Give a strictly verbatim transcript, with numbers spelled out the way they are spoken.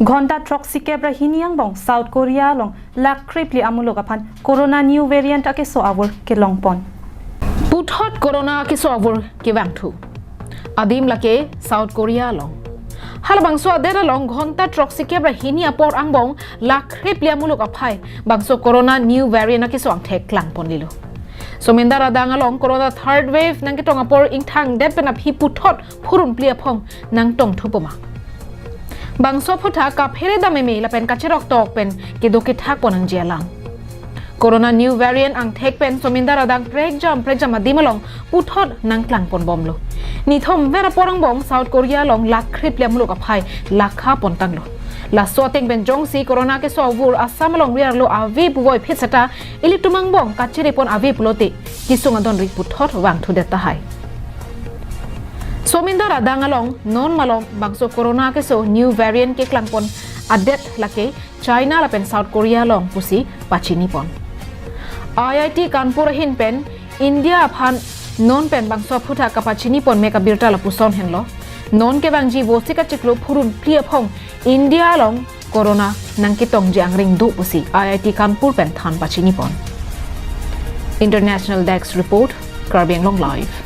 Ghonta throksi kep ra hini angbong South Korea along lakh kre phli amuluk aphan Corona new variant akeso avur kelongpon. Puthot Corona akeso avur kevangthu. Adim lake South Korea along. Halabangso adet along ghonta throksi kep ra hini apor angbong lakh kre phli amuluk aphai bangso Corona new variant akeso angthek klangponlilo. Somindar adang along Corona third wave nangketong apor ingthangdet pen aphi puthot phurun phli aphong nangtongthu poma. Bangso aphuthak kaphere dam meme lapen kacherok tok pen kedo kethakpon nangji alam. Corona new variant angthek pen somindar adang prekjam prekjam adim along puthot nangklangponbomlo. Nithom ver apor angbong South Korea along lakh kre phli amuluk aphai lakha pontanglo. Laso ateng pen jongsi Corona akeso avur Assam along riarlo ave puvoiphit seta ilitum angbong kachere pon ave pulote kesung adonri puthot vangthudet tahai. Somindar adang along non malom bangso Corona akeso new variant keklangpon adet lake China lapen South Korea along pusi pachinipon. I I T Kanpur ahin pen India aphan non pen bangso aphuthak kapachinipon mek abirta lapuson henlo. Non kevangji Vosik achiklo phurun phli aphong India along Corona nangketongji angring do pusi I I T Kanpur pen than pachinipon. International Desk Report, Karbi Anglong Live.